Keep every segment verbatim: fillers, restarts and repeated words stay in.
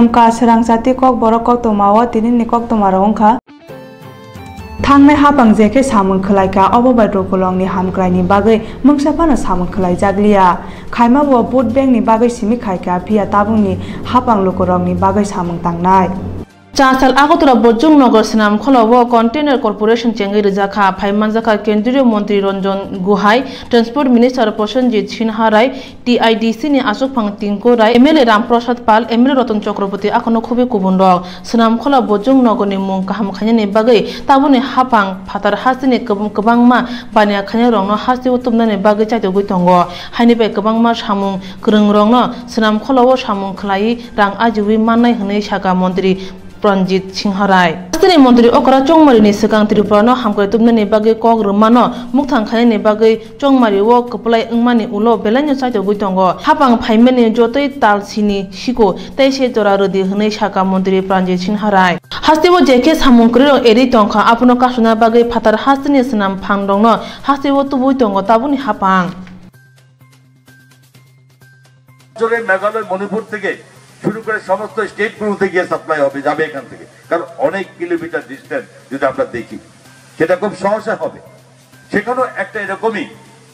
Wngkha swrangchati kokborok koktwmao tinini koktwmarok wngkha. Thangnai hapang je khe samung khwlaikha, obo bai Rukulongni hamkraini bagwi mungsa phano samung khwlaijakliya. Khaimabo vote bankni bagwi simi khaikha, phiya tabukni hapang lukurokni bagwi samung tangnai. Chasal Agartala Bojong Nagar Snamkholao Container Corporation chengwi rijakha. Phai manjakha Kendriya Montri Ranjan Gohai, Transport Minister Prasenjit Sinha Rai, T I D C ni achukphang Tinku Rai, M L A Ram Prasad Pal, M L A Ratan Chakraborty, akhorno khubui kubunrok. Snamkholao Bojong Nagarni mung kaham khainani bagwi tabukni hapang phatar hasteni kwb-, kwbangma baniya khainairokno hasteo tubunani bagwi chaitogwi tongo. Haini bai kwbangma samung kwrwngrokno Snamkholao samung khwlaiwi rang ajiwi mannai hwnwi sakha Montri Prasenjit Sinha Rai. Hasteni Montri okra chongmarini swkang Tripurano hamkrai tubunani bagwi kok rwmano mukthang khainani bagwi chongmario kwplai wngmani ulo belaino chaitogwi tongo. Hapang phaimani jotoi tal sini siko tei se jora rwdi hwnwi sakha Montri Prasenjit Sinha Rai. Hasteo je khe samung kwrwirok erwi tongkha, abono kasuna bagwi phatar hasteni swnam phangrokno hasteo tubui tongo tabukni hapang. জোরে মেঘালয়, মণিপুর থেকে শুরু করে সমস্ত স্টেটগুলোতে গিয়ে সাপ্লাই হবে, যাবে এখান থেকে, কারণ অনেক কিলোমিটার ডিস্টেন্স যদি আমরা দেখি, সেটা খুব সহজে হবে। সেখানেও একটা এরকমই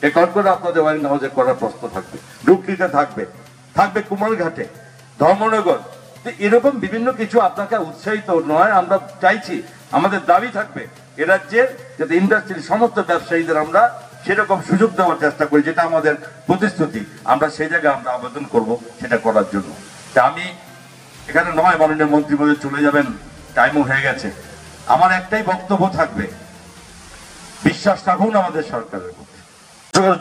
রেকর্ড করে আপনাদের ওয়ারিং হাউসে করার প্রশ্ন থাকবে, ডুকরিতে থাকবে, থাকবে কুমারঘাটে, ধর্মনগর। তো এরকম বিভিন্ন কিছু আপনাকে উৎসাহিত নয়, আমরা চাইছি, আমাদের দাবি থাকবে এ রাজ্যের যাতে ইন্ডাস্ট্রির সমস্ত ব্যবসায়ীদের আমরা সেরকম সুযোগ দেওয়ার চেষ্টা করি, যেটা আমাদের প্রতিশ্রুতি, আমরা সেই জায়গায় আমরা আবেদন করব সেটা করার জন্য। তা আমি এখানে নয়, মাননীয় মন্ত্রী মহোদয় চলে যাবেন, টাইমও হয়ে গেছে। আমার একটাই বক্তব্য থাকবে, বিশ্বাস রাখুন আমাদের সরকারের প্রতি।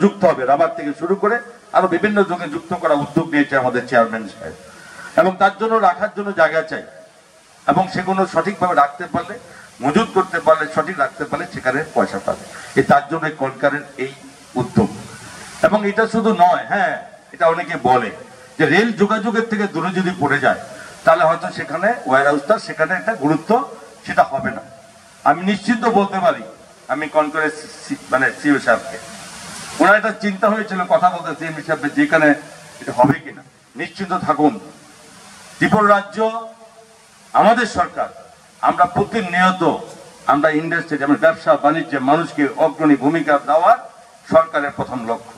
যুক্ত হবে, রাবার থেকে শুরু করে আরো বিভিন্ন জায়গায় যুক্ত করা উদ্যোগ নিয়েছে আমাদের চেয়ারম্যান সাহেব, এবং তার জন্য রাখার জন্য জায়গা চাই, এবং সেগুলো সঠিকভাবে রাখতে পারলে, মজুত করতে পারলে, সঠিক রাখতে পারলে সেখানে পয়সা পাবে। এই তার জন্য এই কলকারের এই উদ্যোগ। এবং এটা শুধু নয়, হ্যাঁ, এটা অনেকে বলে যে রেল যোগাযোগের থেকে দূরে যদি পড়ে যায়, তাহলে হয়তো সেখানে ওয়্যারহাউসটা, সেখানে একটা গুরুত্ব সেটা হবে না। আমি নিশ্চিন্ত বলতে পারি, আমি কনকরের সি-, সি-, মানে সিইও সাহেবকে, ওনার একটা চিন্তা হয়েছিল, কথা বলতে সিএম সাহেব, যেখানে এটা হবে কিনা। নিশ্চিন্ত থাকুন, ত্রিপুরা রাজ্য, আমাদের সরকার, আমরা প্রতিনিয়ত আমরা ইন্ডাস্ট্রি, যেমন ব্যবসা বাণিজ্যে মানুষকে অগ্রণী ভূমিকা দেওয়ার সরকারের প্রথম লক্ষ্য,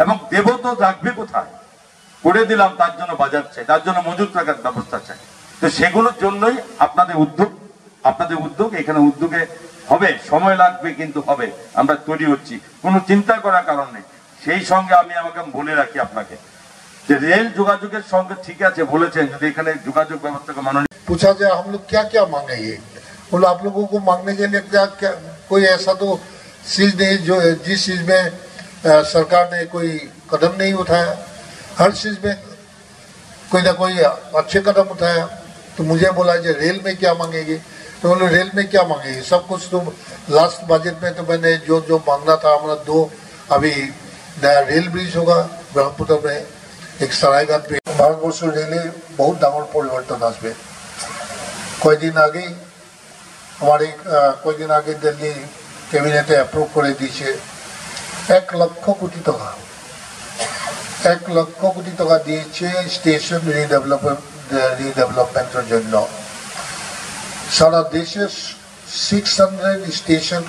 এবং দেব তো রাখবে কোথায়? করে দিলাম, তার জন্য বাজার চাই, তার জন্য মজুত রাখার ব্যবস্থা চাই। তো সেগুলোর জন্যই আপনাদের উদ্যোগ, আপনাদের উদ্যোগ, এখানে উদ্যোগে হবে, সময় লাগবে কিন্তু হবে। আমরা তৈরি হচ্ছি, কোনো চিন্তা করার কারণ নেই। সেই সঙ্গে আমি আমাকে বলে রাখি আপনাকে যে রেল যোগাযোগের সঙ্গে ঠিক আছে বলেছেন, যদি এখানে যোগাযোগ ব্যবস্থাকে মাননীয় पूछा जाए हम लोग क्या क्या मांगेंगे, बोला आप लोगों को मांगने के लिए क्या क्या, कोई ऐसा तो चीज नहीं जो जिस चीज में अ, सरकार ने कोई कदम नहीं उठाया, हर चीज में कोई ना कोई अच्छे कदम उठाया। तो मुझे बोला कि रेल में क्या मांगेगी, तो बोले रेल में क्या मांगेगी, सब कुछ तो लास्ट बजट में तो मैंने जो जो मांगना था हमारा दो, अभी नया रेल ब्रिज होगा ब्रह्मपुत्र में, एक सरायघाट भी। ভারতবর্ষ রেলে বহুত ডাঙর পরিবর্তন আসবে। কয়দিন আগেই আমার এই, আহ, কয়দিন আগে দিল্লি ক্যাবিনেটে অ্যাপ্রুভ করে দিয়েছে এক লক্ষ কোটি টাকা, এক লক্ষ কোটি টাকা দিয়েছে স্টেশন রিডেভেলপমেন্ট, রিডেভেলপমেন্টের জন্য। সারা দেশে সিক্স হান্ড্রেড স্টেশন,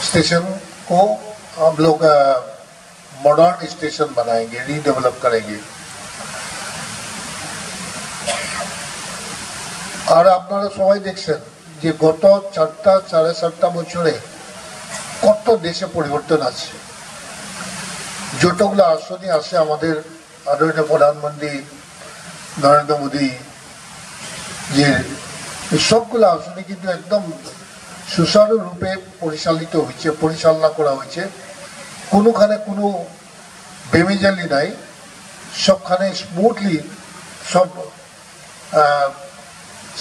स्टेशन को हम लोग, अ, मॉडर्न स्टेशन बनाएंगे, रीडेवलप करेंगे। আর আপনারা সবাই দেখছেন যে গত চারটা, সাড়ে চারটা বছরে কত দেশে পরিবর্তন আছে। যতগুলো আসনই আছে আমাদের আদরণীয় প্রধানমন্ত্রী নরেন্দ্র মোদী যে এই সবগুলো আসনে কিন্তু একদম সুচারু রূপে পরিচালিত হয়েছে, পরিচালনা করা হয়েছে। কোনোখানে কোনো বেমেজালি নাই, সবখানে স্মুথলি সব, আহ,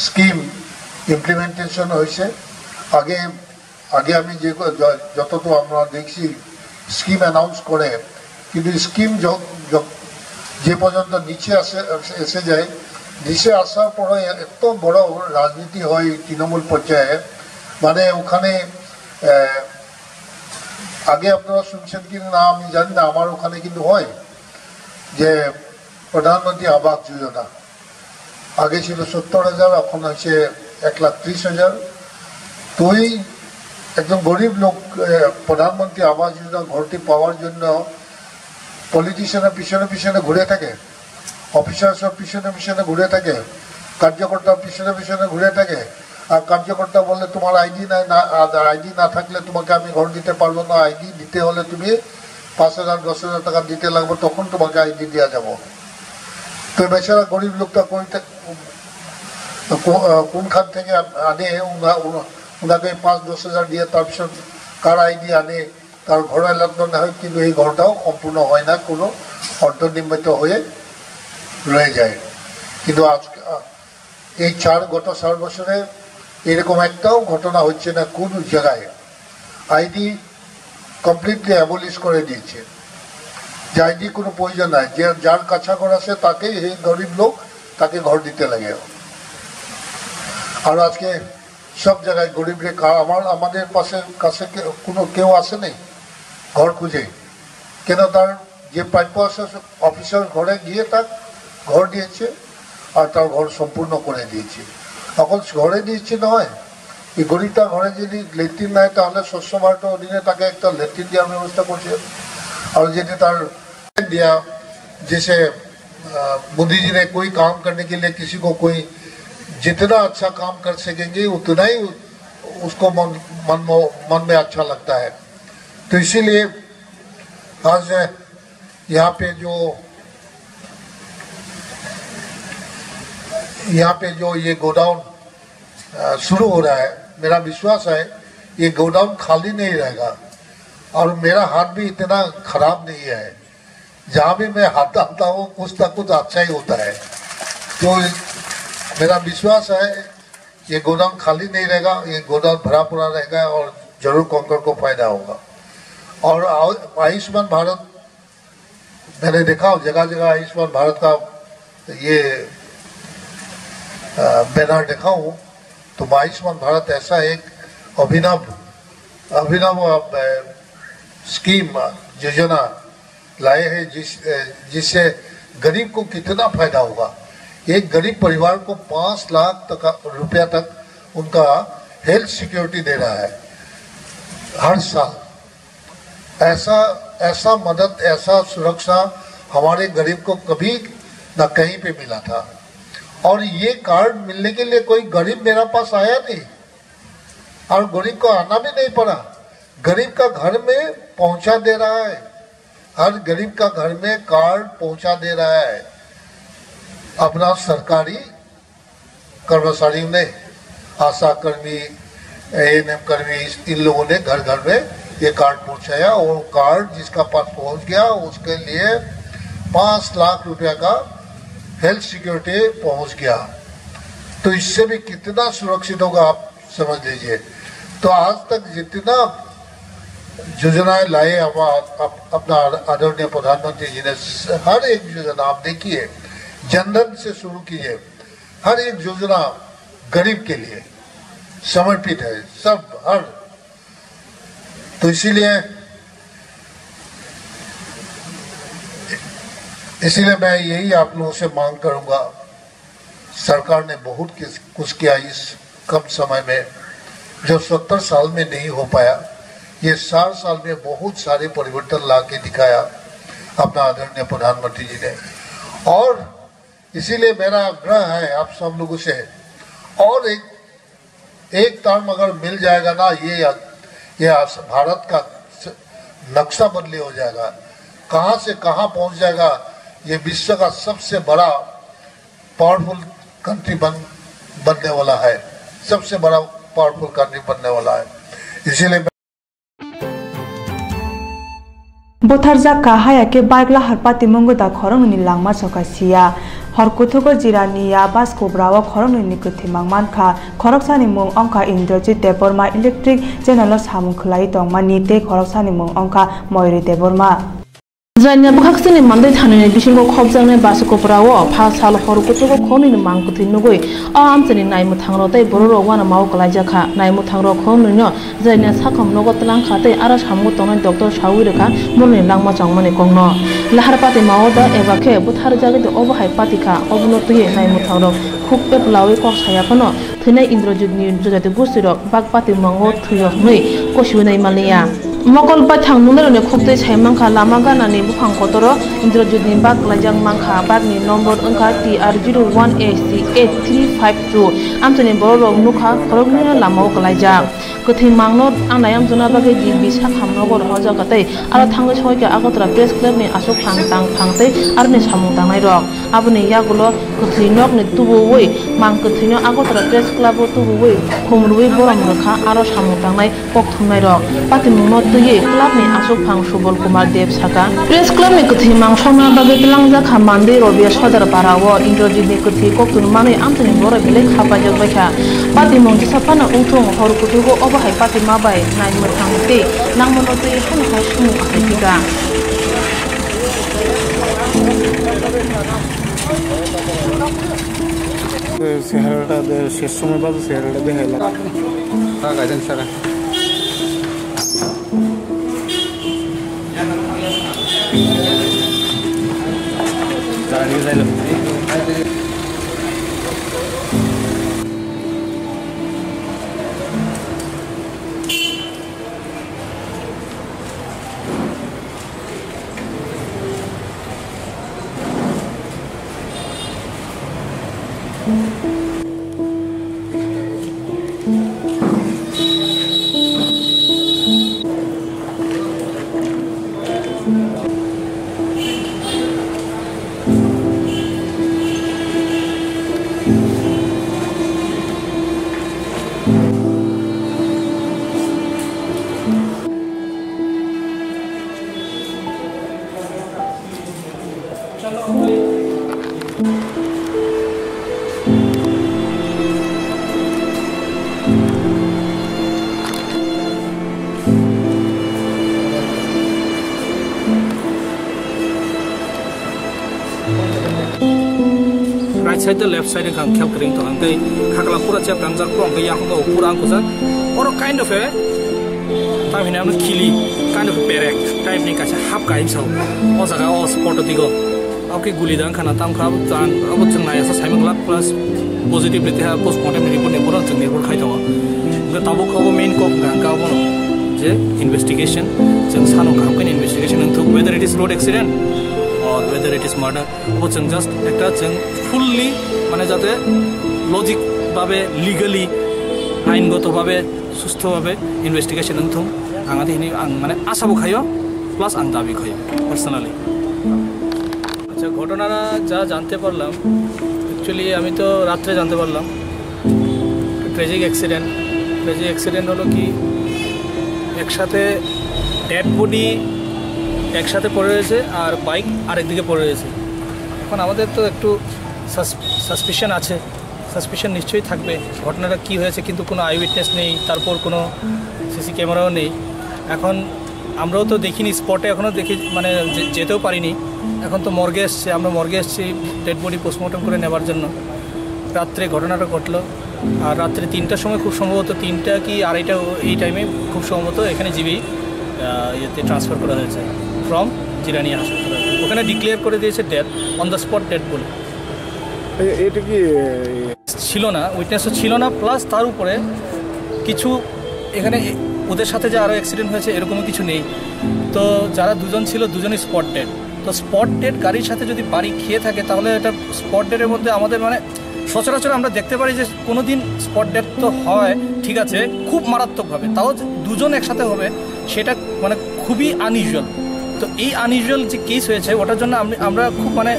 স্কিম ইমপ্লিমেন্টেশন হয়েছে। আগে আগে আমি যে ক-, য-, যতদূর আমরা দেখছি, স্কিম অ্যানাউন্স করে, কিন্তু স্কিম য-, য-, যে পর্যন্ত নিচে আসে, এসে যায়, নিচে আসার পরে এত বড় রাজনীতি হয় তৃণমূল পর্যায়ে, মানে ওখানে, আহ, আগে আপনারা শুনছেন কি না আমি জানি না, আমার ওখানে কিন্তু হয় যে প্রধানমন্ত্রী আবাস যোজনা, আগে ছিল সত্তর হাজার, এখন হয়েছে এক লাখ ত্রিশ হাজার। তুই একজন গরিব লোক, আহ, প্রধানমন্ত্রী আবাস যোজনা ঘরটি পাওয়ার জন্য পলিটিশিয়ানের পিছনে পিছনে ঘুরে থাকে, অফিসার্সের পিছনে পিছনে ঘুরে থাকে, কার্যকর্তার পিছনে পিছনে ঘুরে থাকে। আর কার্যকর্তা বললে, "তোমার আইডি নাই, না, আইডি না থাকলে তোমাকে আমি ঘর দিতে পারবো না, আইডি দিতে হলে তুমি পাঁচ হাজার, দশ হাজার টাকা দিতে লাগবে, তখন তোমাকে আইডি দেওয়া যাবো।" তো বেচারা গরিব লোকটা কোন থে-, কো-, আহ, কোনখান থেকে আন-, আনে, ওনা-, ওনা-, ওনাকে পাঁচ দশ হাজার দিয়ে তারপর কার আইডি আনে, তার ঘর অ্যালট না হয়, কিন্তু এই ঘরটাও সম্পূর্ণ হয় না, কোনো অন্তর্নির্মিত হয়ে রয়ে যায়। কিন্তু আজকে, আহ, এই চার, গত চার বছরে এরকম একটাও ঘটনা হচ্ছে না কোনো জায়গায়। আইডি কমপ্লিটলি অ্যাবলিশ করে দিয়েছে, যে আইডি কোনো প্রয়োজন নাই, যে যার কাঁচা ঘর আছে তাকেই, এই গরিব লোক, তাকে ঘর দিতে লাগে। আর আজকে সব জায়গায় গরিব রেখা, আমার, আমাদের পাশে, কাছে কে-, কোনো কেউ আসেনি ঘর খুঁজে। কেন? তার যে প্রাপ্য আছে, সে অফিসার ঘরে গিয়ে তার ঘর দিয়েছে আর তার ঘর সম্পূর্ণ করে দিয়েছে। এখন ঘরে দিয়েছে নয়, এই গরিবটা ঘরে যদি লেট্রিন নাই, তাহলে স্বচ্ছ ভারতের অধীনে তাকে একটা লেট্রিন দেওয়ার ব্যবস্থা করছে। আর যদি তার दिया, जैसे, अ, मोदी जी ने कोई काम करने के लिए किसी को कोई जितना अच्छा काम कर सकेंगे, उतना ही उसको मन, मन मो-, मन में अच्छा लगता है। तो इसीलिए आज यहाँ पे जो, यहाँ पे जो ये गोडाउन, अ, शुरू हो रहा है, मेरा विश्वास है ये गोडाउन खाली नहीं रहेगा। और मेरा हाथ भी इतना खराब नहीं है, जहाँ भी मैं हाथ डालता हूँ, कुछ ना कुछ अच्छा ही होता है। तो मेरा विश्वास है, ये गोडाउन खाली नहीं रहेगा, ये गोडाउन भरा पूरा रहेगा और जरूर कोंकण को फायदा होगा। और आयु-, आयुष्मान भारत मैंने देखा हूँ, जगह जगह आयुष्मान भारत का ये, अ, बैनर देखा हूँ, तो आयुष्मान भारत ऐसा एक अभिनव, अभिनव, अ, स्कीम, अ, योजना लाए हैं, जिस, अ, जिससे गरीब को कितना फायदा होगा। एक गरीब परिवार को पाँच लाख तक, रुपया तक उनका हेल्थ सिक्योरिटी दे रहा है हर साल। ऐसा, ऐसा मदद, ऐसा सुरक्षा हमारे गरीब को कभी ना कहीं पे मिला था। और ये कार्ड मिलने के लिए कोई गरीब मेरा पास आया नहीं, और गरीब को आना भी नहीं पड़ा। गरीब का घर में पहुंचा दे रहा है, हर गरीब का घर में कार्ड पहुंचा दे रहा है अपना सरकारी कर्मचारियों ने, आशा कर्मी, एएनएम कर्मी, इस, इन लोगों ने घर घर में ये कार्ड पहुंचाया। और कार्ड जिसका पास पहुंच गया, उसके लिए पाँच लाख रुपया का हेल्थ सिक्योरिटी पहुंच गया। तो इससे भी कितना सुरक्षित होगा, आप समझ लीजिए। तो आज तक जितना योजनाएं लाए हम, आप, अपना आदरणीय प्रधानमंत्री जी ने, हर एक योजना आप देखिए, जनधन से शुरू कीजिए, हर एक योजना गरीब के लिए समर्पित है, सब, हर। तो इसीलिए, इसीलिए मैं यही आप लोगों से मांग करूंगा, सरकार ने बहुत किस-, कुछ किया इस कम समय में, जो सत्तर साल में नहीं हो पाया, ये चार साल में बहुत सारे परिवर्तन ला के दिखाया अपना आदरणीय प्रधानमंत्री जी ने। और इसीलिए मेरा आग्रह है आप सब लोगों से, और एक, एक टर्म अगर मिल जाएगा ना, ये, ये आस-, भारत का स-, नक्शा बदली हो जाएगा। कहाँ से कहाँ पहुँच जाएगा, ये विश्व का सबसे बड़ा पावरफुल कंट्री बन, बनने वाला है, सबसे बड़ा पावरफुल कंट्री बनने वाला है। इसीलिए मैं Butharjak kha haya khe bike lahar patimung da khoroknwini langma soka siya. Hor kuthugo jirani ya bus kubra o khoroknwini kwthwi mang mankha. Khoroksani mung wngkha Indrajit Debbarma, electric channel o samung khwlai tongmani, tei khoroksani mung wngkha Moyori Debbarma. Jraini bwkhaksini mandai thanini bisingo khopjaknai Basukoprao pha sal hor kuchugo khornwini mang kwthwi nugwi o amchaini naimwthangrok tei bororok uanamao kwlaijakha. Naimwthangrok khornwino Jraini sakham nogo twlangkha tei aro samungo tongnai doctor saui rwkha moroni langma chongmani kokno. Lahar patimao da eba khe bwtharjagwi da obo hai patikha, obono twiwi naimwthangrok khuk peplaui kok saya phano thwinai Indrajitni jojati gustirok bak patimungo thwio hwnwi kosiui nai manliya. Mokol baithang nungnairokni khuktwi sai mankha, lama ganani buphang kotoro Indrajitni bak kwlaijak mankha, bakni nombor wngkha T R zero one A C eight three five two. Amchaini bororok nukha, khoroknwino lamao kwlaijak. Kwthwi mangno anai amchuna bagwi G B sakham nogo rohorjak tei aro thangwi soi khe Agartala Press Club ni aswk phang tang phang tei aroni samung tangnairok. Aboni yagulo kwthwi nokni tubuwi mang kwthwino Agartala Press Club o tubuwi khum rwui borom rwkha aro samung tangnai kok thumnairok. Patimungno twiwi club ni aswk phang Subal Kumar Deb saka, Press Club ni kwthwi mang sokna bagwi twlangjakha Mandi Robia Sodar Para o Indrajit ni kwthwi koktun manwi amchaini borok belai kha paijak baikha. Patimung jesa phano wngthung, hor kuchugo obo hai patima bai nai mwthang tei langmano twi hano hai sumung achaikha. Seharata de, শেষ সময় বাজে, seharata de hela. Saka, saka. Right side to left side wngkha ang khel kring tong, ang tei khakla pura chep rangjak, pura ang yakung pura ang kusa. Oro kind of a, tam hini ano khili, kind of a perek type ni kaisa hap kaisa o jaga o spot o digo. Oke, guli dang khana tam kha, tan abo chwng nai asa saimang lak plus positively teha postmortem report ni borok chwng report khai tongo. Hwnkhe tabuk abo main kok hwnkha hwnkhe abo je investigation, chwng sano kaham khe investigation wngthok, whether it is road accident or whether it is murder. Abo chwng just ekta chwng fully mane jate logic babe, legally, aingoto babe, sustho babe investigation wngthok. Ang adi hini ang mane asa bo khayo, plus ang dabi khayo personally. আচ্ছা, ঘটনাটা যা জানতে পারলাম, অ্যাকচুয়ালি আমি তো রাত্রে জানতে পারলাম। Tragic accident. ট্র্যাজিক অ্যাক্সিডেন্ট হলো কি, একসাথে ডেড বডি একসাথে পড়ে রয়েছে আর বাইক আরেকদিকে পড়ে রয়েছে। এখন আমাদের তো একটু সাস-, সাসপিশন আছে, সাসপিশন নিশ্চয়ই থাকবে ঘটনাটা কী হয়েছে, কিন্তু কোনো আই উইটনেস নেই, তারপর কোনো সিসি ক্যামেরাও নেই। এখন আমরাও তো দেখিনি স্পটে, এখনও দেখি মানে যে-, যেতেও পারিনি। এখন তো মর্গে এসছে, আমরা মর্গে এসছি ডেড বডি পোস্টমর্টম করে নেবার জন্য। রাত্রে ঘটনাটা ঘটলো, আর রাত্রে তিনটার সময় খুব সম্ভবত, তিনটা কি আড়াইটা ও-, এই টাইমে খুব সম্ভবত এখানে জিবি, আহ, ইয়েতে ট্রান্সফার করা হয়েছে ফ্রম জিরানিয়া হাসপাতাল। ওখানে ডিক্লেয়ার করে দিয়েছে death, on the spot death বলে। এ-, এটা কি, এ, ছিল না, উইটনেসও ছিল না, প্লাস তার উপরে কিছু এখানে এ-, ওদের সাথে যে আরও অ্যাক্সিডেন্ট হয়েছে এরকমও কিছু নেই। তো যারা দুজন ছিল, দুজনই স্পট ডেড। তো স্পট ডেড গাড়ির সাথে যদি বাড়ি খেয়ে থাকে, তাহলে এটা স্পট ডেডের মধ্যে আমাদের মানে সচরাচর আমরা দেখতে পারি যে কোনো দিন স্পট ডেড তো হয়, ঠিক আছে, খুব মারাত্মকভাবে, তাও যে দুজন একসাথে হবে, সেটা মানে খুবই আনইউজুয়াল। তো এই আনইউজুয়াল যে কেস হয়েছে, ওটার জন্য আমি, আমরা খুব মানে,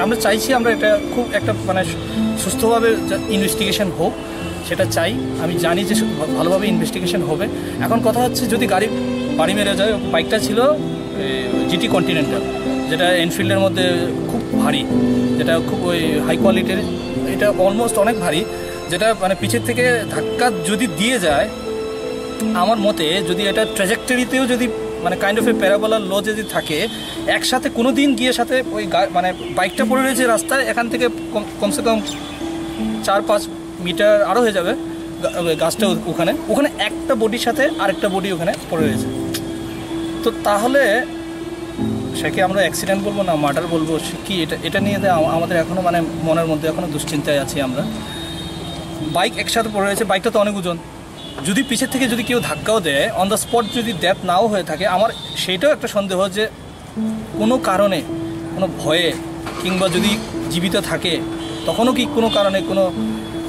আমরা চাইছি আমরা এটা খুব একটা মানে সুস্থভাবে ইনভেস্টিগেশন হোক, সেটা চাই। আমি জানি যে সু-, ভালোভাবে ইনভেস্টিগেশন হবে। এখন কথা হচ্ছে, যদি গাড়ি বাড়ি মেরে যায়, বাইকটা ছিল জিটি কন্টিনেন্টাল, যেটা এনফিল্ডের মধ্যে খুব ভারী, যেটা খুব ওই হাই কোয়ালিটির, এটা অলমোস্ট অনেক ভারী, যেটা মানে পিছের থেকে ধাক্কা যদি দিয়ে যায়, আমার মতে যদি এটা ট্র্যাজেক্টরিতেও যদি মানে কাইন্ড অফ এ প্যারাবোলার লো যদি থাকে, একসাথে কোনো দিন গিয়ে সাথে ওই গা- মানে বাইকটা পড়ে রয়েছে রাস্তায়, এখান থেকে কম- কমসে কম চার পাঁচ মিটার আরও হয়ে যাবে গা- ওই গাছটা ও- ওখানে ওখানে একটা বডির সাথে আরেকটা বডি ওখানে পড়ে রয়েছে। তো তাহলে সেকে আমরা অ্যাক্সিডেন্ট বলবো না মার্ডার বলবো, সে কি এটা এটা নিয়ে তো আম- আমাদের এখনও মানে মনের মধ্যে এখনও দুশ্চিন্তায় আছি আমরা। বাইক একসাথে পড়ে রয়েছে, বাইকটা তো অনেক ওজন, যদি পিছের থেকে যদি কেউ ধাক্কাও দেয়, অন দ্য স্পট যদি ডেথ নাও হয়ে থাকে, আমার সেইটাও একটা সন্দেহ যে কোনো কারণে, কোনো ভয়ে, কিংবা যদি জীবিত থাকে, তখনও কি কোনো কারণে কোনো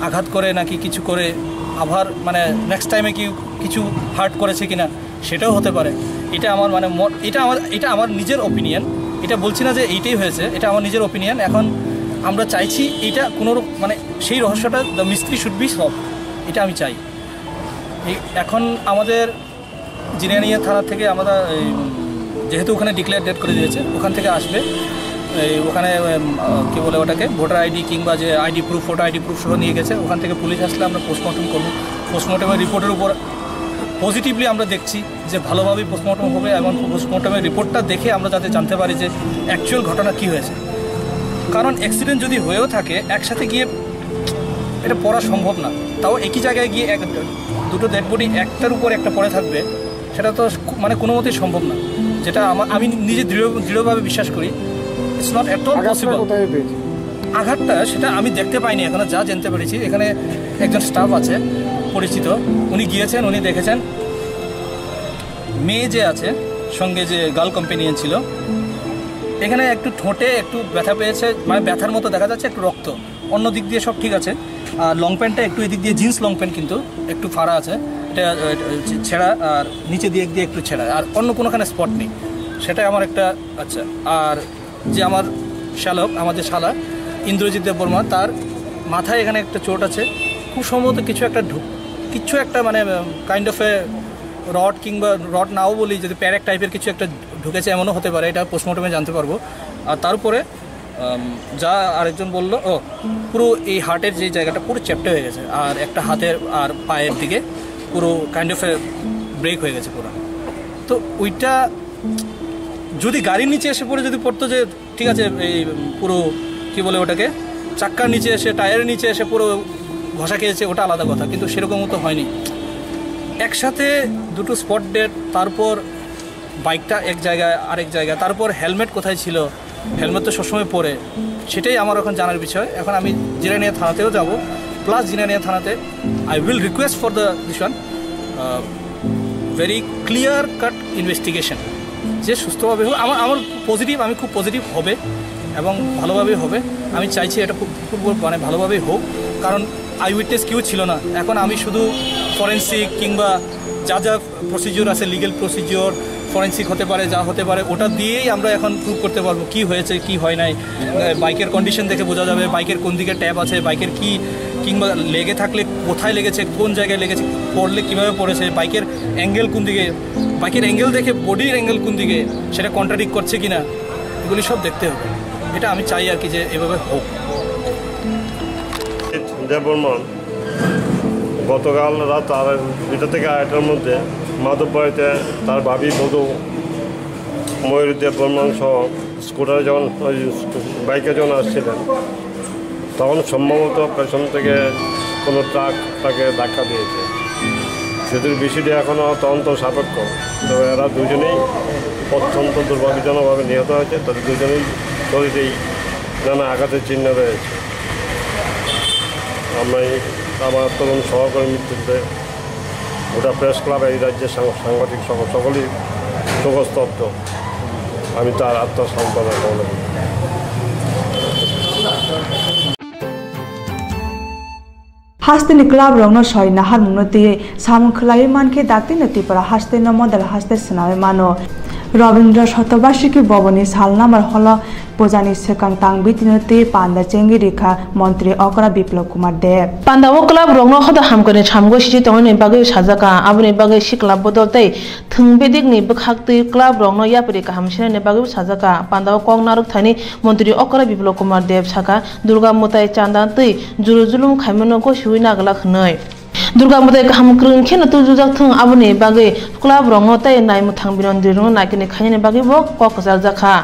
আঘাত করে নাকি কিছু করে, আবার মানে নেক্সট টাইমে কি কিছু হার্ট করেছে কিনা, সেটাও হতে পারে। এটা আমার মানে ম- এটা আমার এটা আমার নিজের ওপিনিয়ন। এটা বলছি না যে এইটাই হয়েছে, এটা আমার নিজের ওপিনিয়ন। এখন আমরা চাইছি এটা কোনো রক- মানে সেই রহস্যটা, the mystery should be solve, এটা আমি চাই। এই এখন আমাদের জিরানিয়া থানা থেকে আমাদের এই, যেহেতু ওখানে ডিক্লেয়ার ডেড করে দিয়েছে, ওখান থেকে আসবে এই ওখানে উম, আহ, কি বলে ওটাকে, ভোটার আইডি কিংবা যে ID proof, photo ID proof সহ নিয়ে গেছে। ওখান থেকে পুলিশ আসলে আমরা পোস্টমর্টম করবো। পোস্টমর্টমের রিপোর্টের উপর পজিটিভলি আমরা দেখছি যে ভালোভাবেই পোস্টমর্টম হবে এবং পোস্টমর্টমের রিপোর্টটা দেখে আমরা যাতে জানতে পারি যে অ্যাকচুয়াল ঘটনা কী হয়েছে। কারণ অ্যাক্সিডেন্ট যদি হয়েও থাকে, একসাথে গিয়ে এটা পড়া সম্ভব না। তাও একই জায়গায় গিয়ে এক দুটো ডেড বডি একটার উপর একটা পড়ে থাকবে, সেটা তো কু- মানে কোনো মতেই সম্ভব না। যেটা আমার আমি নিজে দৃঢ় দৃঢ়ভাবে বিশ্বাস করি, ইটস নট অ্যাট অল আঘাতটা পসিবল। কোথায় পেয়েছে? আঘাতটা সেটা আমি দেখতে পাইনি এখনো, যা জানতে পেরেছি এখানে একজন স্টাফ আছে পরিচিত, উনি গিয়েছেন, উনি দেখেছেন মেয়ে যে আছে সঙ্গে যে গার্ল কম্পেনিয়ন ছিল, এখানে একটু ঠোঁটে একটু ব্যথা পেয়েছে, মানে ব্যথার মতো দেখা যাচ্ছে, একটু রক্ত। অন্য দিক দিয়ে সব ঠিক আছে। আর লং প্যান্টটা একটু এদিক দিয়ে, জিন্স লং প্যান্ট কিন্তু একটু ফাড়া আছে, এটা আহ, ছেঁড়া, আর নিচে দিক দিয়ে একটু ছেঁড়া, আর অন্য কোনোখানে স্পট নেই। সেটাই আমার একটা আচ্ছা। আর যে আমার শ্যালক, আমাদের শালা ইন্দ্রজিৎ দেববর্মা, তার মাথায় এখানে একটা চোট আছে। খুব সম্ভবত কিছু একটা ঢুক কিছু একটা মানে কাইন্ড অফ এ রড কিংবা রড নাও বলি, যদি প্যারেক টাইপের কিছু একটা ঢুকেছে, এমনও হতে পারে, এটা পোস্টমর্টমে জানতে পারবো। আর তার উপরে আম, যা আরেকজন বললো, ও পুরো এই হার্টের যে জায়গাটা পুরো চ্যাপ্টা হয়ে গেছে, আর একটা হাতের আর পায়ের দিকে পুরো কাইন্ড অফ এ ব্রেক হয়ে গেছে পুরো। তো ওইটা যদি গাড়ির নিচে এসে পড়ে যদি পড়তো, যে ঠিক আছে, এই পুরো কি বলে ওটাকে, চাক্কার নিচে এসে, টায়ারের নিচে এসে পুরো ঘষা খেয়েছে, ওটা আলাদা কথা, কিন্তু সেরকমও তো হয়নি। একসাথে দুটো স্পট ডেড, তারপর বাইকটা এক জায়গায় আরেক জায়গায়, তারপর হেলমেট কোথায় ছিল, হেলমেট তো সবসময় পরে, সেটাই আমার এখন জানার বিষয়। এখন আমি জিরানিয়া থানাতেও যাব, প্লাস জিরানিয়া থানাতে I will request for the this one very clear cut investigation, যে সুস্থভাবে হোক। আমার আমার পজিটিভ, আমি খুব পজিটিভ হবে এবং ভালোভাবেই হবে। আমি চাইছি এটা খুব খুব মানে ভালোভাবেই হোক, কারণ আই উইটনেস কেউ ছিল না। এখন আমি শুধু ফরেন্সিক কিংবা যা যা প্রসিডিওর আছে, লিগ্যাল প্রসিডিওর, ফরেন্সিক হতে পারে, যা হতে পারে, ওটা দিয়েই আমরা এখন প্রুভ করতে পারবো কি হয়েছে, কি হয় নাই। বাইকের কন্ডিশন দেখে বোঝা যাবে বাইকের কোন দিকে ট্যাপ আছে, বাইকের কি, কিংবা লেগে থাকলে কোথায় লেগেছে, কোন জায়গায় লেগেছে, পড়লে কীভাবে পড়েছে, বাইকের অ্যাঙ্গেল কোন দিকে, বাইকের অ্যাঙ্গেল দেখে বডির অ্যাঙ্গেল কোন দিকে, সেটা কন্ট্রাডিক্ট করছে কি না, এগুলি সব দেখতে হবে। এটা আমি চাই আর কি, যে এভাবে হোক। দেববর্মন গতকাল রাত আড়াই, দুইটা থেকে আড়াইটার মধ্যে মাধববাড়িতে তার ভাবি বধূ ময়ূরী দেববর্মন সহ স্কুটারে যখন, ওই বাইকে যখন আসছিলেন, তখন সম্ভবত পেছন থেকে কোনো ট্রাক তাকে ধাক্কা দিয়েছে। যদিও বিষয়টি এখনও তদন্ত সাপেক্ষ, তবে এরা দুজনেই অত্যন্ত দুর্ভাগ্যজনকভাবে নিহত হয়েছে। তাদের দুজনেই শরীরেই নানা আঘাতের চিহ্ন রয়েছে। আমরা এই, আমার তরুণ সহকর্মী মিত্রদের গোটা প্রেস ক্লাব, এই রাজ্যের সাং- সাংবাদিক সকল, সকলেই শোকস্তব্ধ। আমি তার আত্মার সান্ত্বনা কামনা করি। Hasteni club rokno soi naharmungno twiwi samung khwlaiwi mankhe, daktino Tripura hasteno model haste swnamwi mano. Rabindra Sotobasiki Boboni sal number holo pujani swkang tang bitino twi panda chengwi rikha montri okra Biplab Kumar Deb. Pandao club rokno hoda hamkani samgo siji tongnaini bagwi sajaka, aboni bagwi sikla bodol tei thwng bedekni bwkhaktwi club rokno yapri kaham sinani bagwi sajaka. Pandao kok narwk thani montri okra Biplab Kumar Deb saka, Durga mwtai chanda twi juru julum khaimano gosiwi naglak hwnwi. Durga Mutai kaham kwrwng kheno tubujak thung, aboni bagwi club rokno tei naimwthang binondri rokno naikani khainani bagwi bo kok kwcharjak kha.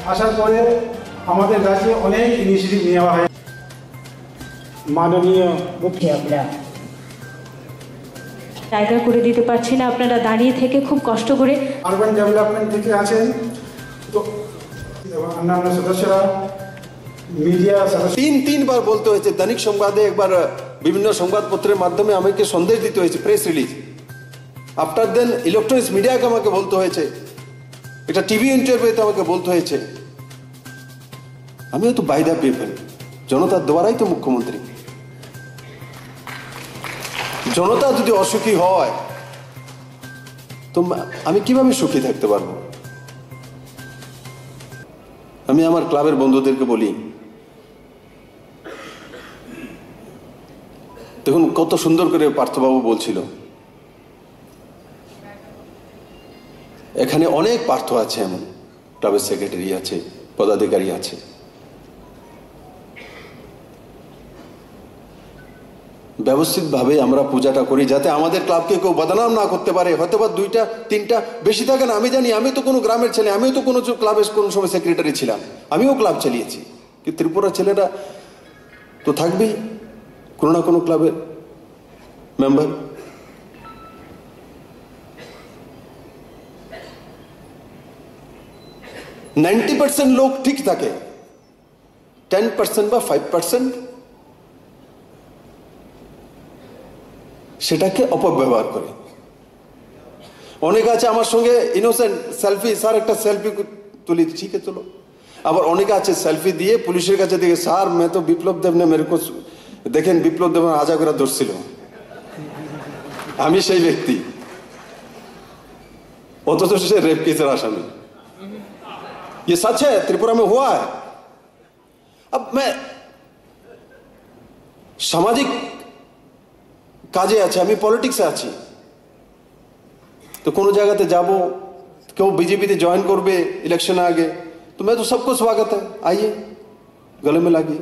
আসার পরে আমাদের রাজ্যে অনেক ইনিশিয়েটিভ নেওয়া হয়। মাননীয় মুখ্য আমরা জায়গা করে দিতে পারছি না, আপনারা দাঁড়িয়ে থেকে খুব কষ্ট করে আরবান ডেভেলপমেন্ট থেকে আছেন, তো এবং অন্যান্য সদস্যরা, মিডিয়া সদস্য। তিন তিনবার বলতে হয়েছে, দৈনিক সংবাদে একবার, বিভিন্ন সংবাদপত্রের মাধ্যমে আমাকে সন্দেশ দিতে হয়েছে, press release. After then electronics মিডিয়াকে আমাকে বলতে হয়েছে, এটা টিভি ইন্টারভিউতে আমাকে বলতে হয়েছে। আমি তো বাই দ্য পিপল, জনতার দ্বারাই তো মুখ্যমন্ত্রী। জনতা যদি অসুখী হয়, তো মা-, আমি কিভাবে সুখী থাকতে পারবো? আমি আমার ক্লাবের বন্ধুদেরকে বলি, দেখুন কত সুন্দর করে পার্থবাবু বলছিল, এখানে অনেক পার্থ আছে, এমন ক্লাবের সেক্রেটারি আছে, পদাধিকারী আছে। ব্যবস্থিতভাবে আমরা পূজাটা করি, যাতে আমাদের ক্লাবকে কেউ বদনাম না করতে পারে। হয়তো বা দুইটা তিনটা বেশি থাকে না, আমি জানি। আমি তো কোনো গ্রামের ছেলে, আমিও তো কোনো ক্লাবের কোনো সময় সেক্রেটারি ছিলাম, আমিও ক্লাব চালিয়েছি। কি ত্রিপুরা ছেলেরা তো থাকবেই কোনো না কোনো ক্লাবের মেম্বার। নাইনটি পার্সেন্ট লোক ঠিক থাকে, টেন পার্সেন্ট বা ফাইভ পার্সেন্ট সেটাকে অপব্যবহার করে। অনেকে আছে আমার সঙ্গে ইনোসেন্ট, সেলফি, "স্যার, একটা সেলফি তুলি।" "ঠিক আছে, চলো।" আবার অনেকে আছে সেলফি দিয়ে পুলিশের কাছে দিয়ে, "স্যার, मैं तो विप्लव देव ने मेरे को, দেখেন, বিপ্লব দেব আজা করে ধরছিল, আমি সেই ব্যক্তি।" অথচ সে রেপ কেসের আসামি। ये सच है, त्रिपुरा में हुआ है। अब मैं সামাজিক কাজে আছি, আমি পলিটিক্সে আছি, তো কোনো জায়গাতে যাব, কেউ বিজেপিতে জয়েন করবে ইলেকশন আগে, তো मैं तो सबको स्वागत है, आइए, गले में लागिए।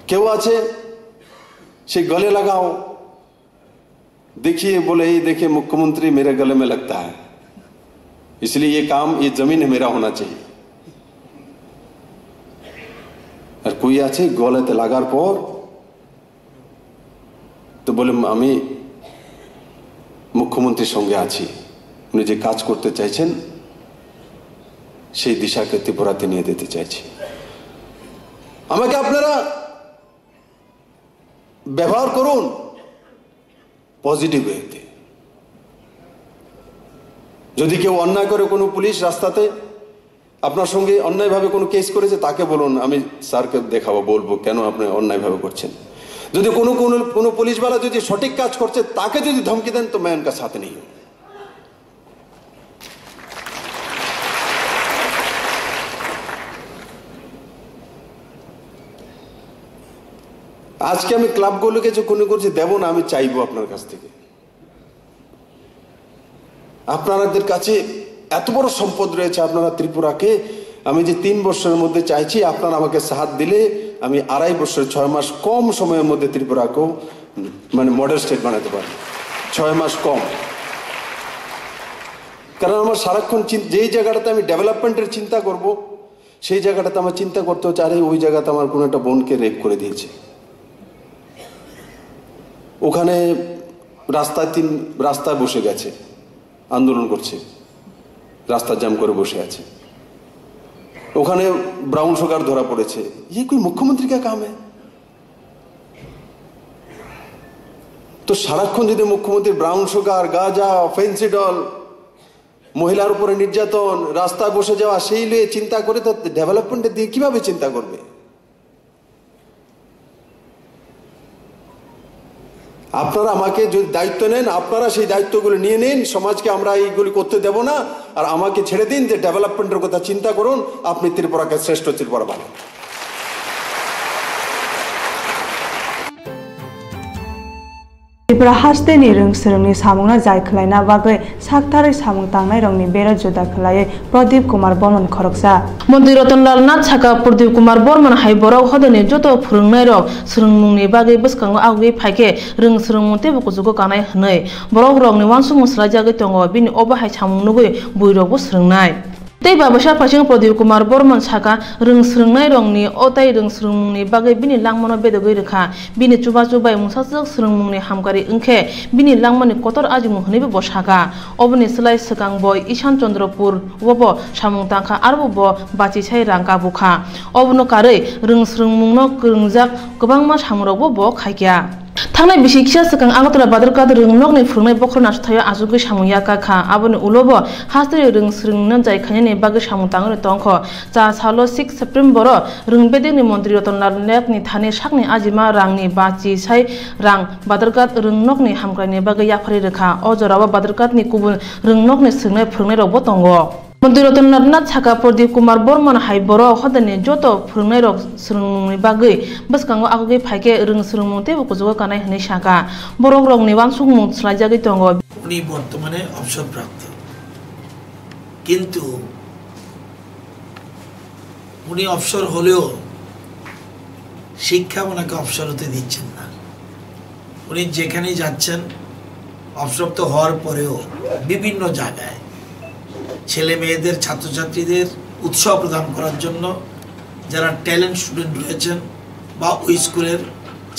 কেউ আছে, সেই गले लगाओ, देखिए, बोले, "ये देखिए, मुख्यमंत्री मेरे गले में लगता है, इसलिए ये काम, ये जमीन है, मेरा होना चाहिए।" আর কই আছে, গলাতে লাগার পর তো বলে, "আমি মুখ্যমন্ত্রীর সঙ্গে আছি, উনি যে কাজ করতে চাইছেন, সেই দিশাকে ত্রিপুরাতে নিয়ে যেতে চাইছি।" আমাকে আপনারা ব্যবহার করুন পজিটিভ ওয়েতে। যদি কেউ অন্যায় করে, কোনো পুলিশ রাস্তাতে আপনার সঙ্গে অন্যায়ভাবে কোনো কেস করেছে, তাকে বলুন, "আমি স্যারকে দেখাবো, বলবো কেন আপনি অন্যায়ভাবে করছেন।" যদি কোনো, কোনো, কোনো পুলিশওয়ালা যদি সঠিক কাজ করছে, তাকে যদি ধমকি দেন, তো मैं उनका साथ नहीं हूँ। আজকে আমি ক্লাবগুলোকে যে কোনো কিছু দেবো না, আমি চাইবো আপনার কাছ থেকে। আপনাদের কাছে এত বড় সম্পদ রয়েছে, আপনারা ত্রিপুরাকে, আমি যে তিন বছরের মধ্যে চাইছি, আপনারা আমাকে সাথ দিলে আমি আড়াই বছর, ছয় মাস কম সময়ের মধ্যে ত্রিপুরাকেও, মানে, মডেল স্টেট বানাতে পারি। ছয় মাস কম। কারণ আমার সারাক্ষণ চিন-, যেই জায়গাটাতে আমি ডেভেলপমেন্টের চিন্তা করব, সেই জায়গাটাতে আমার চিন্তা করতে হচ্ছে, "আরে, ওই জায়গাতে আমার কোনো একটা বোনকে রেপ করে দিয়েছে, ওখানে রাস্তায় তিন, রাস্তায় বসে গেছে, আন্দোলন করছে, রাস্তা জ্যাম করে বসে আছে, ওখানে ব্রাউন সুগার ধরা পড়েছে।" ये कोई मुख्यमंत्री का काम है? তো সারাক্ষণ যদি মুখ্যমন্ত্রী ব্রাউন সুগার, গাঁজা, ফেন্সিডল, মহিলার উপরে নির্যাতন, রাস্তায় বসে যাওয়া, সেই নিয়ে চিন্তা করে, তো ডেভেলপমেন্টের দিকে কিভাবে চিন্তা করবে? আপনারা আমাকে যদি দায়িত্ব নেন, আপনারা সেই দায়িত্বগুলো নিয়ে নিন। সমাজকে আমরা এইগুলি করতে দেব না। আর আমাকে ছেড়ে দিন, যে ডেভেলপমেন্টের কথা চিন্তা করুন, আপনি ত্রিপুরাকে শ্রেষ্ঠ ত্রিপুরা বানান। Tripura hasteni rwng swrwngni samungno jai khwlaina bagwi saktharwi samung tangnairokni bera juda khwlaiwi Pradip Kumar Barman khoroksa. Montri Ratan Lal Nath saka Pradip Kumar Barman hai borok hodani joto phwrwngnairok swrwngmungni bagwi bwskango agugwi phaikhe rwng swrwngmung teibo kuchugo kanai hwnwi borokrokni uansukmung swlaijagwi tongo, bini obo hai samung nugwi buirokbo swrwngnai. Tei babaisa phaising Pradip Kumar Barman saka, rwng swrwngnairokni o tai rwng swrwngmungni bagwi bini langmano bedogwi rwkha. Bini chubachu bai mungsaswk swrwngmungni hamkari wngkhe bini langmani kotor ajimung hwnwibo bo saka. Oboni slai swkang bo Ishan Chandrapur o bo samung tangkha, aro bo bachisai rang kabukha. Obono karwi rwng swrwngmungno kwrwngjak kwbangma samungrokbo bo khaikha. Thangnai bisi kisa swkang Agartala Badharghat rwng nokni phwrwngnai bokhorok naisothaio achugwi samung yakha kha. Aboni ulo bo hasteni rwng swrwngno jai khainani bagwi samung tangwi tongkho. Cha salo six September-o rwng bedekni montri Ratan Lal Nath ni thani sakni ajima rangni bachi sai rang Badharghat rwng nokni hamkraini bagwi yapharwi rwkha. O jorao Badharghat ni kubun rwng nokni swrwngnai phwrwngnairokbo tongo. Montri Ratan Lal Nath saka Pradip Kumar Barman hai borok hodani joto phwrwngnairok swrwngmungni bagwi bwskango agugwi phaikhe rwng swrwngmung teibo kuchugo kanai hwnwi saka. Borokrokni uansukmung swlaijagwi tongo. উনি বর্তমানে অবসরপ্রাপ্ত, কিন্তু উনি অবসর হলেও শিক্ষা ওনাকে অবসর হতে দিচ্ছেন না। উনি যেখানেই যাচ্ছেন, অবসরপ্রাপ্ত হওয়ার পরেও বিভিন্ন জায়গায় ছেলে মেয়েদের, ছাত্রছাত্রীদের উৎসাহ প্রদান করার জন্য, যারা ট্যালেন্ট স্টুডেন্ট রয়েছেন বা ওই স্কুলের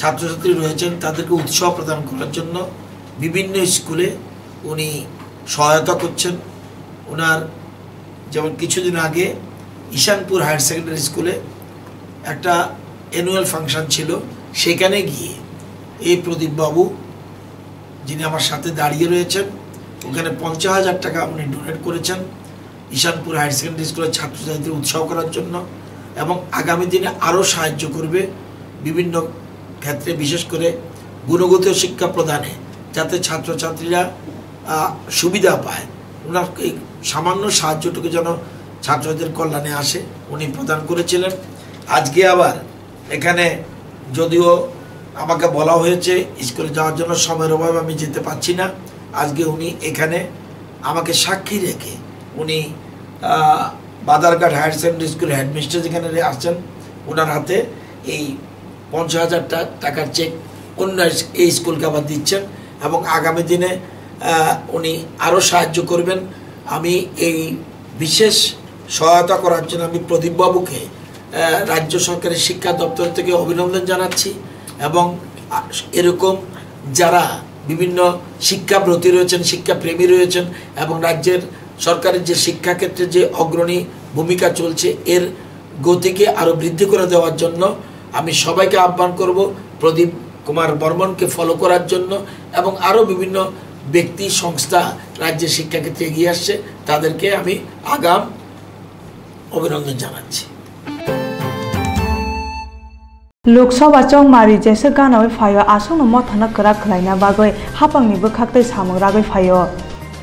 ছাত্রছাত্রী রয়েছেন, তাদেরকে উৎসাহ প্রদান করার জন্য বিভিন্ন স্কুলে উনি সহায়তা করছেন। ওনার, যেমন কিছুদিন আগে ঈশানপুর হায়ার সেকেন্ডারি স্কুলে একটা অ্যানুয়াল ফাংশন ছিল, সেখানে গিয়ে এই প্রদীপবাবু, যিনি আমার সাথে দাঁড়িয়ে রয়েছেন, ওখানে পঞ্চাশ হাজার টাকা উনি ডোনেট করেছেন ঈশানপুর হায়ার সেকেন্ডারি স্কুলের ছাত্রছাত্রীদের উৎসাহ করার জন্য, এবং আগামী দিনে আরও সাহায্য করবে বিভিন্ন ক্ষেত্রে, বিশেষ করে গুণগত শিক্ষা প্রদানে, যাতে ছাত্রছাত্রীরা, আহ, সুবিধা পায়। ওনার এই সামান্য সাহায্যটুকু যেন ছাত্রদের কল্যাণে আসে, উনি প্রদান করেছিলেন। আজকে আবার এখানে যদিও আমাকে বলা হয়েছে স্কুলে যাওয়ার জন্য, সময়ের অভাবে আমি যেতে পারছি না, আজকে উনি এখানে আমাকে সাক্ষী রেখে উনি, আহ, Badharghat higher secondary school headmistress যেখানে রে-, আছেন, ওনার হাতে এই পঞ্চাশ হাজার টা-, টাকার চেক অন্য এই স্কুলকে আবার দিচ্ছেন এবং আগামী দিনে, আহ, উনি আরও সাহায্য করবেন। আমি এই বিশেষ সহায়তা করার জন্য আমি প্রদীপবাবুকে, আহ, রাজ্য সরকারের শিক্ষা দপ্তর থেকে অভিনন্দন জানাচ্ছি এবং, আহ, এরকম যারা বিভিন্ন শিক্ষাব্রতী রয়েছেন, শিক্ষাপ্রেমী রয়েছেন এবং রাজ্যের সরকারের যে শিক্ষাক্ষেত্রে যে অগ্রণী ভূমিকা চলছে, এর গতিকে আরও বৃদ্ধি করে দেওয়ার জন্য আমি সবাইকে আহ্বান করব প্রদীপ কুমার বর্মনকে ফলো করার জন্য এবং আরও বিভিন্ন ব্যক্তি, সংস্থা রাজ্যের শিক্ষাক্ষেত্রে এগিয়ে আসছে, তাদেরকে আমি আগাম অভিনন্দন জানাচ্ছি। Lok Sabha chongmari jesa ganawi phaio, aswkno mothano kwrak khwlaina bagwi hapangni bwkhak tei samung ragwi phaio.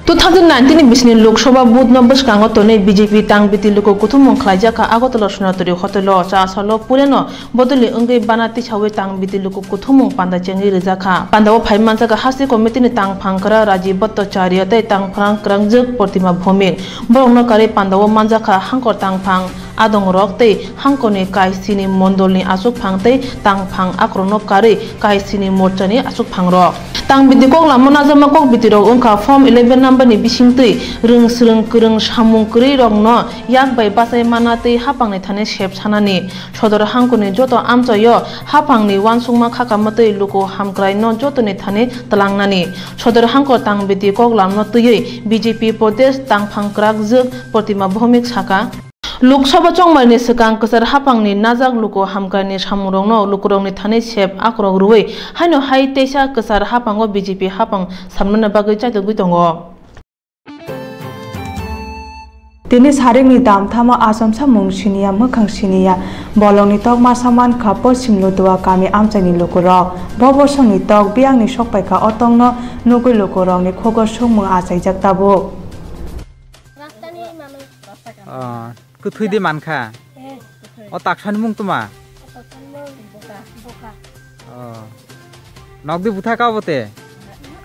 Two thousand nineteen ni bisini Lok Sabha vote no bwskango tonwi B J P tang biti luku kuthumung khlaijak kha Agartala Sonatori Hotel o. Cha salo puilano bodolni wngwi bana tisawi tang biti luku kuthumung panda chengwi rijak kha. Panda o phai manjak kha Hasti Committee ni tangphang kwrak Rajiv Bhattacharya tei tangphang kwrakjwk Pratima Bhowmik. Borokno karwi panda o manjak kha hangkor tangphang adongrok tei hangkorni kaisini mondolni achukphang tei tangphang akorokno karwi kaisini morchani achukphangrok. Tang biti kok lama najakma kok bitirok wngkha form eleven number ni bisingtwi rwng swrwng kwrwng samung kwrwirokno yak bai bachai mana tei hapangni thani sep sanani. Sodor hangkorni joto amchaio hapangni uansukma khaka mwtwi luku hamkraino jotoni thani twlangnani. Sodor hangkor tang biti kok lamno twiwi B J P Pradesh tangphang kwrakjwk Pratima Bhowmik saka. Lok Sabha chongmarini swkang kwchar haphangni najak luku hamkraini samungrokno lukurokni thani sep akorok rwui haino hai teisa kwchar haphango B J P haphang samnani bagwi chaitogwi tongo. Tini saringni dam thamo achomsa mung siniya, mwkhang siniya, bolongni tok masa mankha Poschim Ludua kami amchaini lukurok. Bo bosongni tok biyangni sokpaikha, o tokno nugwi lukurokni khugo sukmung achaijak tabuk. Ah. Kwthwi de mankha. Eh. O taksani mung tma? O taksani mung Boka. Boka. Oh. Nokdi bwtha ka obo te?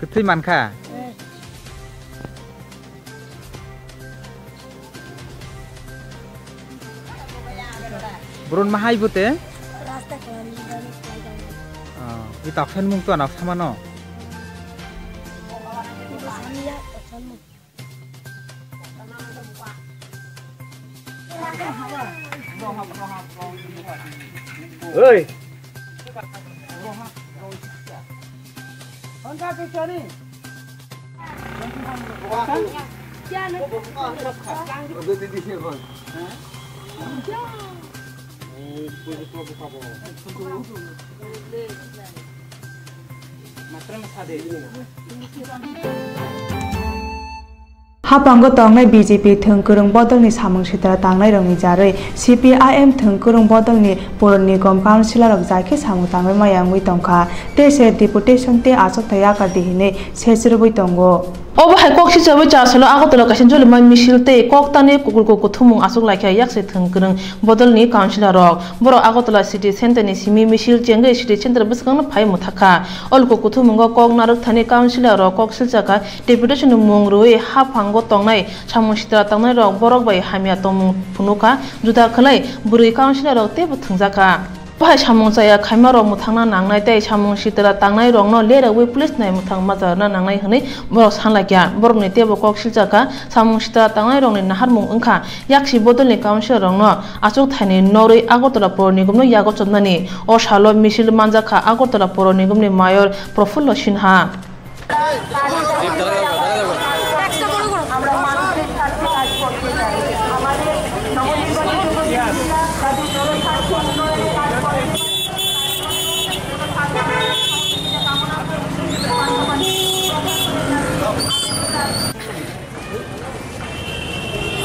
Kwthwi mankha. Boron mahai bo te? Rasta khlani gari khlai gari. Oh, i taksan mung to anak sama no? Ibo sani ya, taksan mung. Oi. Haphango tongnai B J P thwngkwrwng bodolni samung sitra tangnairokni jarwi C P I M thwngkwrwng bodolni Puro Nigom councillorrok jai khe samung tangwi maya wngwi tongkha, tei se deputation tei achukthai yakardi hinwi sechirwgwi tongo. Obo hai kok sichawi chasalo Agartala kaisa jolima misil tei kok tanwi kukurko kuthumung achuk laikha yaksi thwngkwrwng bodolni councillorrok. Borok Agartala city centre ni simi misil chengwi city centre bwskango phai mwthakha. O luku kuthumungo kok narwk thani councillorrok kok silchakha, deputation ni mung rwui haphango tongnai samung sitra tangnairok borok bai hamya tongmung phunukha, juda khwlai bwrwi councillorrok teibo thwngjakha. Bahai samung chaya khaimarok mwthangna nangnai tei samung sitra tangnairokno lerogwi police nai mwthang majra rwna nangnai hwnwi borok sanlaikha. Borokni teibo kok silchakha, samung sitra tangnairokni naharmung wngkha yaksi bodolni councillorrokno achukthaini norwi Agartala Puro Nigomno yago chopnani. O salo misil manjakha Agartala Puro Nigomni mayor Prafullo Sinha.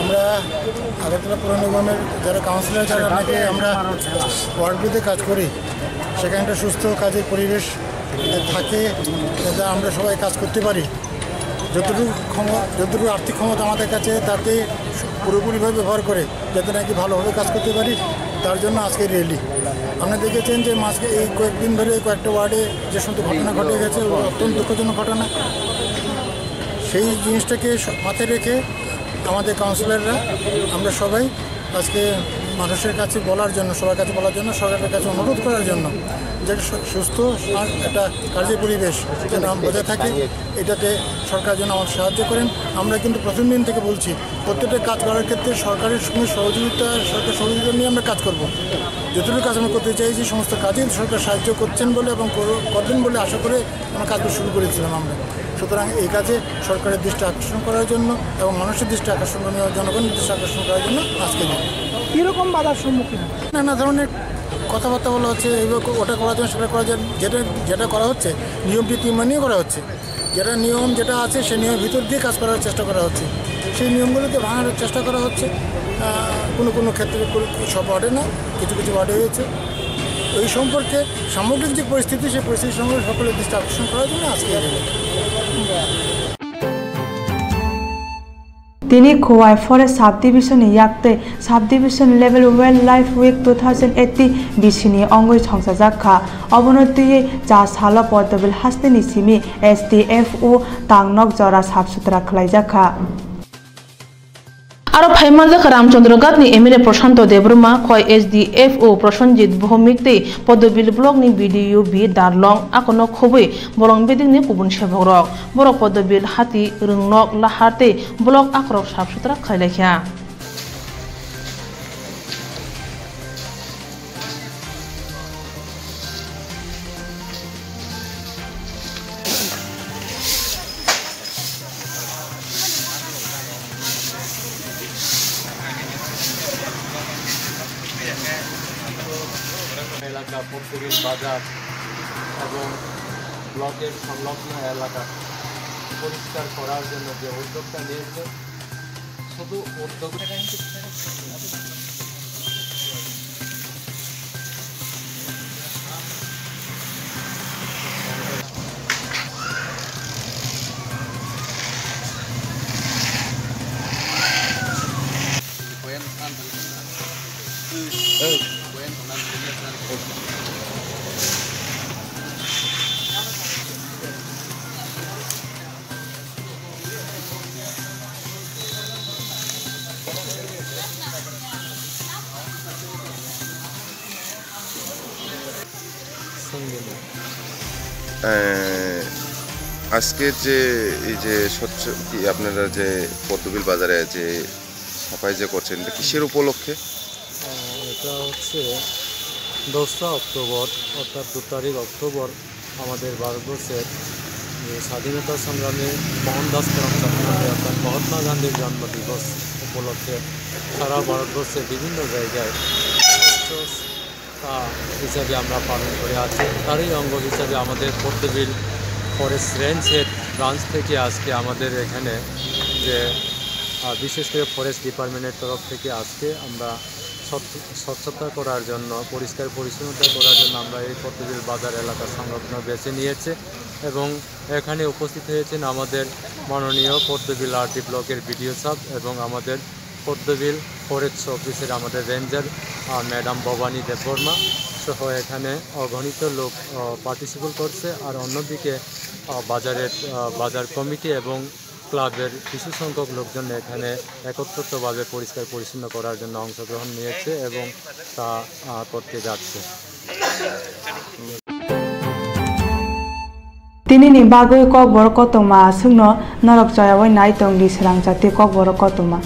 আমরা আগরতলা পৌর নিগমের যারা কাউন্সিলর, যারা অনেকে আমরা ওয়ার্ডগুলোতে কাজ করি, সেখানে একটা সুস্থ কাজের পরিবেশ থাকে, যাতে আমরা সবাই কাজ করতে পারি। যতটুকু ক্ষম-, যতটুকু আর্থিক ক্ষমতা আমাদের কাছে, তাতে পুরোপুরিভাবে ব্যবহার করে যাতে নাকি ভালোভাবে কাজ করতে পারি, তার জন্য আজকে র্যালি। আপনারা দেখেছেন যে মাঝে এই কয়েকদিন ধরে কয়েকটা ওয়ার্ডে যে সমস্ত ঘটনা ঘটে গেছে, অত্যন্ত দুঃখজনক ঘটনা। সেই জিনিসটাকে স-, মাথায় রেখে আমাদের কাউন্সিলররা আমরা সবাই আজকে মানুষের কাছে বলার জন্য, সবার কাছে বলার জন্য, সরকারের কাছে অনুরোধ করার জন্য যে সু-, সুস্থ সা-, একটা কাজের পরিবেশ যেন বজায় থাকে, এটাতে সরকার যেন আমাদের সাহায্য করেন। আমরা কিন্তু প্রথম দিন থেকে বলছি, প্রত্যেকটা কাজ করার ক্ষেত্রে সরকারের সঙ্গে সহযোগিতা, সরকার সহযোগিতা নিয়ে আমরা কাজ করব। যতটুকু কাজ আমরা করতে চাই, যে সমস্ত কাজে সরকার সাহায্য করছেন বলে এবং কর-, করবেন বলে আশা করে আমরা কাজগুলো শুরু করেছিলাম আমরা। সুতরাং এই কাজে সরকারের দৃষ্টি আকর্ষণ করার জন্য এবং মানুষের দৃষ্টি আকর্ষণ করার জন্য, জনগণের দৃষ্টি আকর্ষণ করার জন্য আজকে দিন। কিরকম বাধার সম্মুখীন হয়? নানা ধরনের কথাবার্তা বলা হচ্ছে, এইভাবে ওটা করার জন্য সেটা করার জন্য, যেটা, যেটা করা হচ্ছে নিয়ম নীতি মেনেই করা হচ্ছে। যেটা নিয়ম যেটা আছে, সেই নিয়মের ভিতর দিয়ে কাজ করার চেষ্টা করা হচ্ছে। সেই নিয়মগুলোকে ভাঙানোর চেষ্টা করা হচ্ছে। আহ, কোনো কোনো ক্ষেত্রে কোনো সব ওয়ার্ডে না, কিছু কিছু ওয়ার্ডে হয়েছে। ওই সম্পর্কে সামগ্রিক যে পরিস্থিতি, সেই পরিস্থিতি সম্পর্কে সকলের দৃষ্টি আকর্ষণ করার জন্য আজকে এই rally. Tini Khowai Forest Subdivision ni yak tei Subdivision Level Wildlife Week two thousand eighteen bisini wngwi songchajak kha. Obono twiwi cha salo Poddobil hasteni simi S D F O tangnok jora sap sutra khlaijak kha. Aro phai manjak kha Ramchandra Ghat ni M L A Prashanto Debbarma, Khowai S D F O Prashanjit Bhowmik tei Poddobil block ni B D O B Darlong, akono khobwi bolong bedekni kubun sebokrok. Borok Poddobil hati, Rwngnok, Lahar tei block akorok sap sutra khlai lai kha. এলাকা, পথশিল বাজার এবং ব্লকের সংলগ্ন এলাকা পরিষ্কার করার জন্য যে উদ্যোগটা নিয়েছে, শুধু উদ্যোগ আহ, আজকের যে এই যে স্বচ্ছ, কি আপনারা যে পদ্মবিল বাজারে যে সাফাই যে করছেন, এটা কিসের উপলক্ষে? আহ, এটা হচ্ছে দোসরা অক্টোবর, অর্থাৎ দু তারিখ অক্টোবর, আমাদের ভারতবর্ষের যে স্বাধীনতা সংগ্রামী মোহনদাস করমচাঁদ গান্ধী অর্থাৎ মহাত্মা গান্ধীর জন্মদিবস উপলক্ষে সারা ভারতবর্ষের বিভিন্ন জায়গায় স্বচ্ছ তা হিসাবে আমরা পালন করে আছি। তারই অঙ্গ হিসাবে আমাদের পদ্মবিল ফরেস্ট রেঞ্জের ব্রাঞ্চ থেকে আজকে আমাদের এখানে যে, আহ, বিশেষ করে ফরেস্ট ডিপার্টমেন্টের তরফ থেকে আজকে আমরা স্বচ্ছ-, স্বচ্ছতা করার জন্য, পরিষ্কার পরিচ্ছন্নতা করার জন্য আমরা এই পদ্মবিল বাজার এলাকা সংলগ্ন বেছে নিয়েছে এবং এখানে উপস্থিত হয়েছেন আমাদের মাননীয় পদ্মবিল আরডি ব্লকের বিডিও সাহেব এবং আমাদের পদ্মবিল ফরেস্ট অফিসের আমাদের রেঞ্জার, আহ, ম্যাডাম ভবানী দেববর্মা সহ এখানে অগণিত লোক, আহ, পার্টিসিপেট করছে। আর অন্যদিকে, আহ, বাজারের, আহ, বাজার কমিটি এবং ক্লাবের কিছু সংখ্যক লোকজন এখানে একত্রিতভাবে পরিষ্কার পরিচ্ছন্ন করার জন্য অংশগ্রহণ নিয়েছে এবং তা, আহ, করতে যাচ্ছে। Tini ni bagwi Kokborok kotorma aswkno norok choyaui nai tong di, swrang chati Kokborok kotorma.